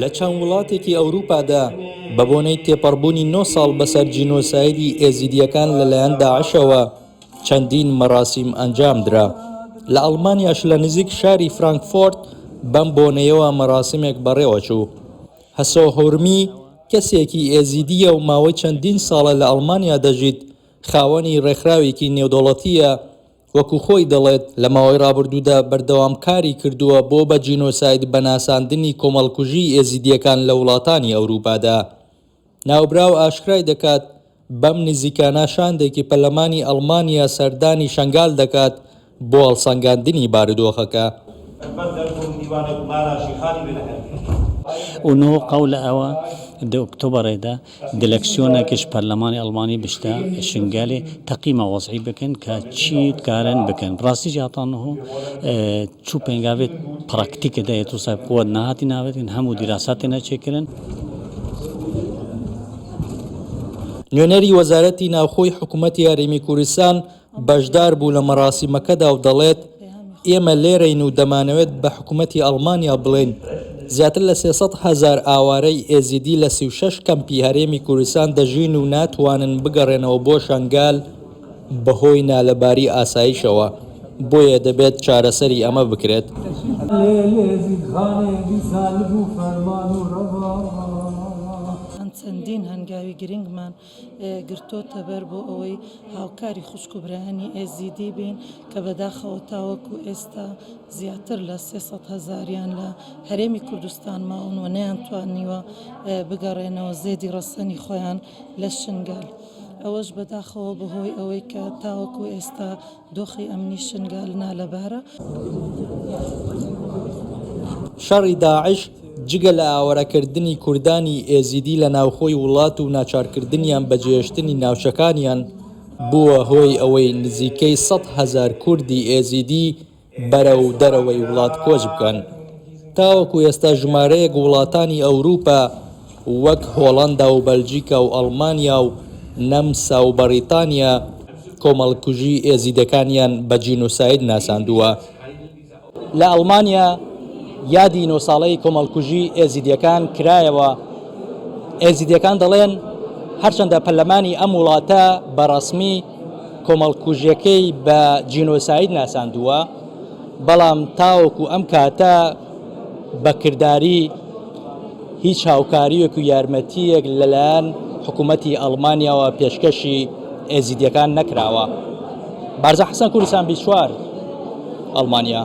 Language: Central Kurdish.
لە چەند وڵاتێکی ئەوروپادا بەبۆنەی تێپەڕبوونی نۆ ساڵ بەسەر جینۆسایدی ئێزیدییەکان لەلایەن داعشەوە چەندین مەراسیم ئەنجامدرا. لە ئەڵمانیاش لە نزیک شاری فرانکفۆرت بەم بۆنەیەوە مەراسیمێک بەڕێوەچوو. هەسۆ هورمی کەسێکی ئێزیدییە و ماوەی چەندین ساڵە لە ئەڵمانیا دەژیت، خاوەنی ڕێکخراوێکی نێودەوڵەتییە، وەکو خۆی دەڵێت، لە ماوەی ڕابردوودا بەردەوام کاری کردووە بۆ بە جینۆساید بەناساندنی کۆمەڵکوژیی ئێزیدییەکان لە وڵاتانی ئەوروپادا. ناوبراو ئاشکرای دەکات، بەم نزیکانە شاندێکی پەرلەمانی ئەڵمانیا سەردانی شەنگال دەکات بۆ هەڵسەنگاندنی بارودۆخەکە. و نهو قەولە ئەوە دە ئۆکتۆبەرێ دە دلەکسیۆنەکش پەرلەمانی ئەڵمانی بشتە شنگالێ تەقیمە وەزعی بکەن کە چی دکارن بکەن ڕاستی جاتان نهو چوو پێنگاوێت پراکتیکە دەیە تو سای قوت نهاتی ناوێتن هەموو دیراساتێ نەچێکردن. نوێنەری وەزارەتی ناوخۆی حکومەتی هەرێمی کوردستان بەشدار بوو لە مەراسیمەکەدا و دەڵێت، ئێمە لێرەین و دەمانەوێت بە حکومەتی ئەڵمانیا بڵێین زیاتر لە 300 هەزار ئاوارەی ئێزیدی لە 36 کەمپی هەرێمی کوردستان دەژین و ناتوانن بگەڕێنەوە بۆ شەنگال بەهۆی نالەباری ئاسایشەوە، بۆیە دەبێت چارەسەری ئەمە بکرێت. چەندین هەنگاوی گرنگمان گرتۆتە بەر بۆ ئەوەی هاوکاری خوشک و برایانی ئێزیدی بین کە بەداخەوە تاوەکو ئێستا زیاتر لە 300 هەزاریان لە هەرێمی کوردستان ماون و نەیانتوانیوە بگەڕێنەوە زێدی ڕەسەنی خۆیان لە شنگال. ئەوەش بەداخەوە بەهۆی ئەوەی کە تاوەکو ئێستا دۆخی ئەمنی شنگال نالەبارە. شەڕی داعش جگە لە ئاوارەکردنی کوردانی ئێزیدی لە ناوخۆی وڵات و ناچارکردنیان بە جێهێشتنی ناوچەکانیان، بووە هۆی ئەوەی نزیکەی 100 هەزار کوردی ئێزیدی بەرەو دەرەوەی وڵات کۆچ بکەن. تاوەکو ئێستا ژمارەیەک وڵاتانی ئەوروپا وەک هۆڵەندا و بەلجیکا و ئەڵمانیا و نەمسا و بەڕیتانیا کۆمەڵکوژی ئێزیدەکانیان بە جینۆساید ناساندووە. لە ئەڵمانیا یادی نۆ ساڵەی کۆمەڵکوژی ئێزیدیەکان کرایەوە. ئێزیدیەکان دەڵێن هەرچەندە پەرلەمانی ئەم وڵاتە بە ڕەسمی کۆمەڵکوژیەکەی بە جینۆساید ناساندووە، بەڵام تاوەکو ئەم کاتە بە کرداری هیچ هاوکارییەک و یارمەتییەک لەلایەن حکوومەتی ئەڵمانیاوە پێشکەشی ئێزیدیەکان نەکراوە. بارزان حەسەن کوردستان 24 ئەڵمانیا.